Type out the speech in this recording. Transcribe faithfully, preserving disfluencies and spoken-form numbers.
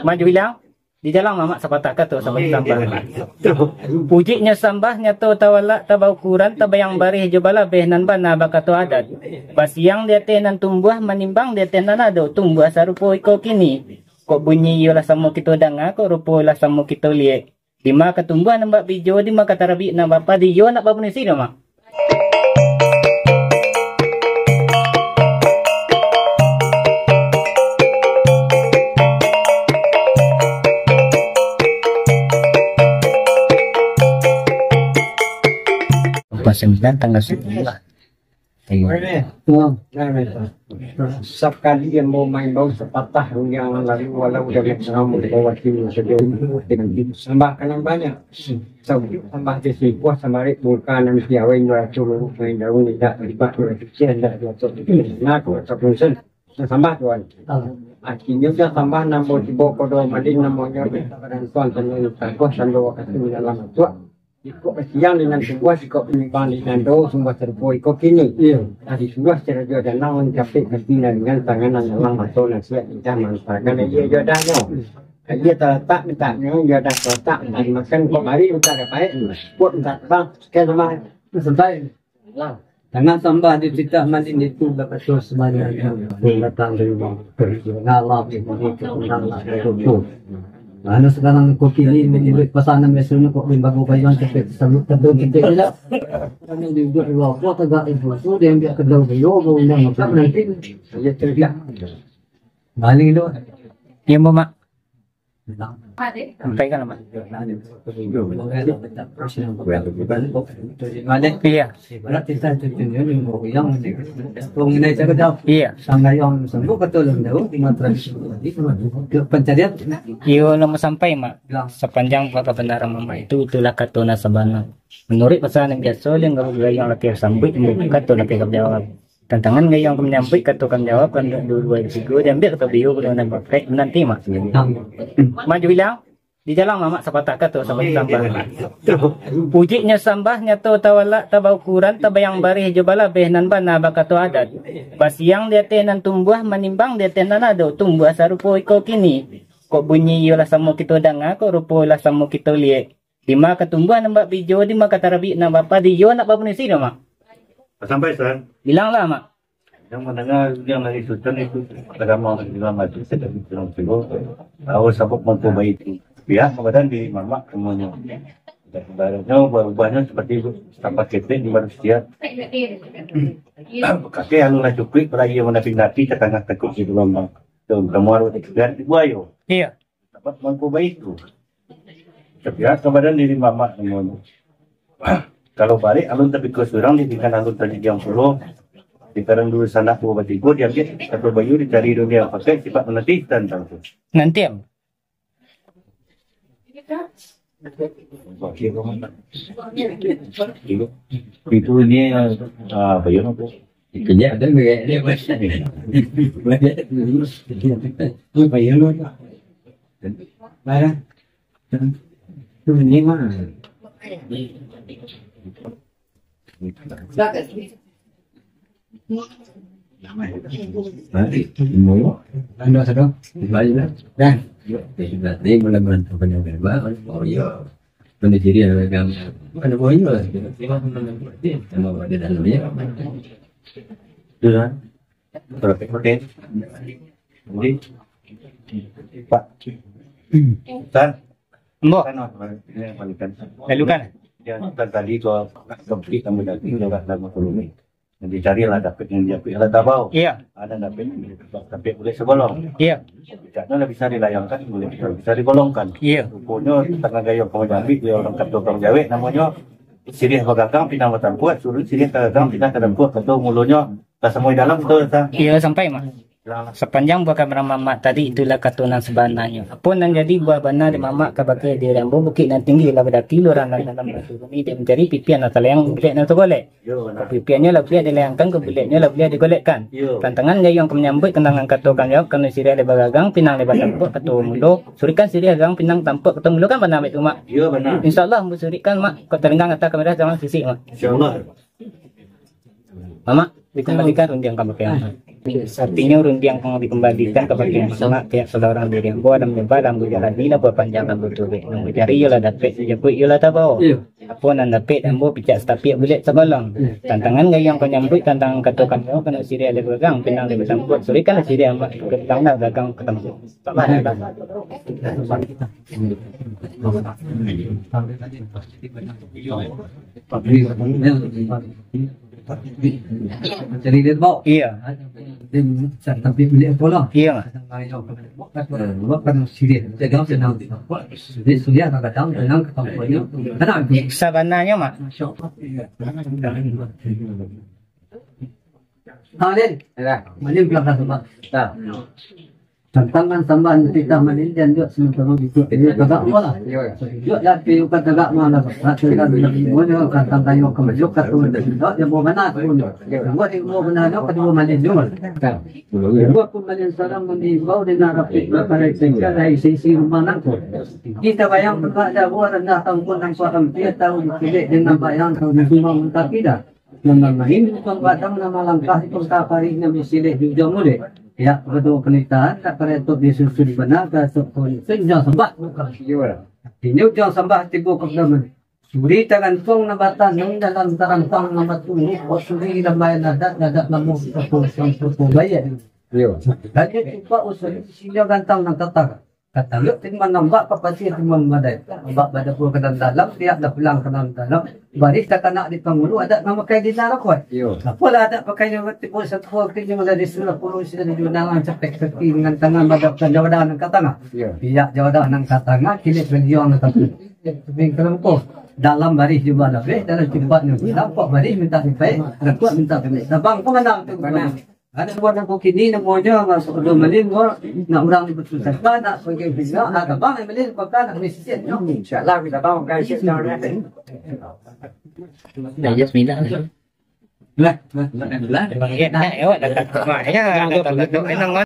Maju bilang, dijalang mamak sapatah kato sambah sambah. Pujianyo sambah nyato tawalak, tabaukuran, tabayang barih jo balabeh nan bana bakato adat. Basiang di ateh nan tumbuah, manimbang di ateh nan ado, tumbuah sarupo iko kini. Kok bunyi iyolah samo kito danga, kok rupo iyolah samo kito liek. Dima ka tumbuah nan bak bijo, dima ka tarabik nan bak padi, yo nak bapunisi do, Mak. Pas sembilan tanggal sembilan. Sakali ambo maimbau sapatah rundiang nan lalu, walau dek sambah ka nan banyak. Sambah di sipuah, sambah di muka nan piawai, dua ratus lurus main daun, indak libat, dua ratus sen, indak dua ratus sen, nah, dua ratus sen. Sambah, Tuan. Artinyo, jan sambah nan ambo tibo kodo malin, namonyo badan Tuan, tando tagoh, tando wakatu dalam atuak. Sikok basiang di nan tumbuah, sikok panimbang di nan ado, sumbuah sarupo iko kini. Iyo. Tadi sumbuah sarajo danang, mancapek kaki nan ringan, tangan nan alang, mato nan siak, lidah maantakan aia jo adahnyo. Aia talatak mintaknyo, jo adah talatak mintak dimakan, kok mari mintak dapek, kok mintak tabang. Sekian sambah. Santai. Tangan sambah di titah malin itu, bakato sabananyo. Datang dari rumah. Ngalah di sini, ngalah dari rumah. Anu, sakarang ko kini, manyuruik pasanan biasonyo kok limbago bayuan sampai saluik kadau kito je lah. Kami duduk di luar ko, tagak di pusu, diambiak kadau bayo, baundang makan nanti. Iyo, tu dah. Maling tu. Iyo, Mak. Sampaikan lah, Mak. Iyo. Iyo. Pancarian. Iyo, lah sampai, Mak. Sapanjang buah kabanaran Mamak itu, itulah kato nan sabana. Manuruik pasanan biaso, liang gayuang lapiah sambuik, kato lapiah jawab. Tantangan gayuang ka manyambuik, kato ka manjawab, kan duo, duo, tigo, diambiak kato baliau, guru nan bakai, nanti, Mak. Maju bilang, dijalang mamak sapatah kato, sambah sambah. Pujianyo sambah nyato tawalak, tabaukuran, tabayang barih jo balabeh nan bana bakato adat. Basiang di ateh nan tumbuah, manimbang di ateh nan ado, tumbuah sarupo iko kini. Kok bunyi iyolah samo kito danga, kok rupo iyolah samo kito liek. Dima ka tumbuah nan bak bijo, dima ka tarabik nan bak padi, yo nak bapunisi do, Mak. Sampai, San. Bilanglah, Mak. Yang mandanga yang dari Sultan itu, agama Islam itu, sedang bilang itu. Awal sabab mangko baik itu. Pihak kabadan di mamak semuanya. Dan ibaratnya, ubah-ubahnya seperti itu, tampak ketek di manusia. Kakek anu lah cukup, beraya menapi-napi, tetangga takut di gelombang. Tu, kamu harus ikhtiar di buayo. Iyo. Dapat mangko baitu. Tapiak ka badan diri mamak namonyo. Kalau barek alun tapikua surang, ditingkan alun tadi diam pulo. Dikarang dulu sanak dua batigo, diambiak satu bayu, dicari dunia pakai, sifat menanti tantang tu. Nanti, am. Itu ini, ah, bayu apa? Itu dia ada, dia, dia, dia. Bayu apa? Mana? Ini mah. Anda sedang? Baiklah. Dan? Ini bulan-bulan apa yang berubah? Oh, iya. Mana jadi agama? Mana boleh lah. Sama ada dalamnya. Sudah. Berapa persen? Jadi, Pak. Tan. Ambo. Tan, Mas, ini yang paling kan. Lalu kan? Dia, Tan, tadi kau, kau pergi kamu dari, dia dah lama turun ni. Nanti carilah dapet yang dia pergi lah tabau. Iya. Ada dapet, dapet boleh segolong. Iya. Tidaknya lah bisa dilayangkan, boleh bisa digolongkan. Iya. Rupanya tengah gaya kau ambil, dia orang kata orang Jawek namanya, sirih bagagang, pinang batampuak, suruh sirih bagagang, pinang batampuak, kata mulanya, tak semua dalam, betul, tak? Iya, sampai, Mak. Sapanjang buah gambaran mamak tadi, itulah kato nan sabananyo. Apo nan jadi buah bana di mamak kabake diri ambo, bukik nan tinggi lah badaki, lurah nan dalam batu bumi, dek mancari pipian nan talayang, bulek nan tagolek. Ka pipiannyo lah bulek dilayangkan, ka buleknyo lah bulek digolekkan. Tantangan gayuang ka manyambuik, kandangan kato ka manjawab, karano siriah lai bagagang, pinang lai batampuak, kato mulo. Surikan siriah gagang, pinang tampuak, kato mulo, kan bana baitu, Mak? Insya Allah, ambo surikan, Mak. Kok tarenggang ateh kamera, jangan sisik, Mak. Insya Allah. Mamak, dikembalikan rundiang ka bakeh. Artinyo, rundiang kang dikembalikan kabake Mak, pihak saudara diri ambo, Adam Jebal, ambo jalani lah buah panjang ambo turuik. Ambo cari, iyo lah dapek, japuik, iyo lah tabao. Iyo. Apo nan dapek, ambo picak satapiak bulek sabalong. Tantangan gayuang kau nyambuik, tantangan kato kami, kano siriah dek gagang, pinang dek batampuak, surikan lah siriah amak, gagang lah gagang katampuak. Cari dia bau. Iya. Dia sampai beli apa lah? Iya. Bukan siriah. Dia senang. Dia suriah kadang-kadang tenang, katampuaknyo tenang. Sabananyo, Mak. Masya Allah. Iya. Malin. Malin pulang ka sambah. Tantangan sambah titah malin, jan juo sementara itu. Iyo, tagak apo lah. Iyo. Iyo, ya, pi ukan tagak mah lah. Rasa kan, semuanya kan tangkayo kamajo, katu, tidak, ya, mau mana pun. Buat yang mau mana, ada kedua malin juga. Buat pun malin salam mengimbau dengan rapi, berpada tingkah dari sisi rumah nangko. Kita bayang tempat jauh rendah, tampun nangko hampir tahu dipilih dengan bayang tahu di rumah muntah tidak. Nan main bukan badang, nan malangkah di pangka parih, nan basilek di ujuang mulek. Pihak kaduo panitahan tak karetok disusun bana, karetok pangitun ujuang sambah. Iyo lah. Artinyo ujuang sambah tibo ka padaman. Suri tagantuang nan batanam dalam tarantang nan batunggu, kok suri lambai ladak, ladak lamuah, kok suang, kok bayia. Iyo. Tadi cupak usuri, isinyo gantang nan tatangah. Kataluak timbang nambak, kapasir timbang badai. Nambak badabua ka dalam-dalam, pihak dah pulang ka dalam-dalam. Barih takanak di pangulu, adat mamakai di narakuat. Iyo. Apolah adat pakai nyo tibo satu waktu nyo dari surah puluh sida di junalang capek kaki dengan tangan badapkan jawadah nan ka tangah. Iyo. Pihak jawadah nan ka tangah, kilik baliau nan ka tangah. Tapi kalau ko, dalam barih juo labih, dalam cupak nyo. Nampak barih minta dipaik, rakuat minta dipaik. Sabang ko manang tu. Manang. Ada buah nangko kini namonyo, masuk do malin ko, nak urang di betul sapa, nak pergi pindah, ada bang yang malin ko kan, nak misian nyo. Insyaallah, kita tahu, guys, kita tahu. Dah, just mindah. Lah, lah, lah, lah. Nah, awak dah tak, maknyo, dah tak, tak, tak, tak, tak,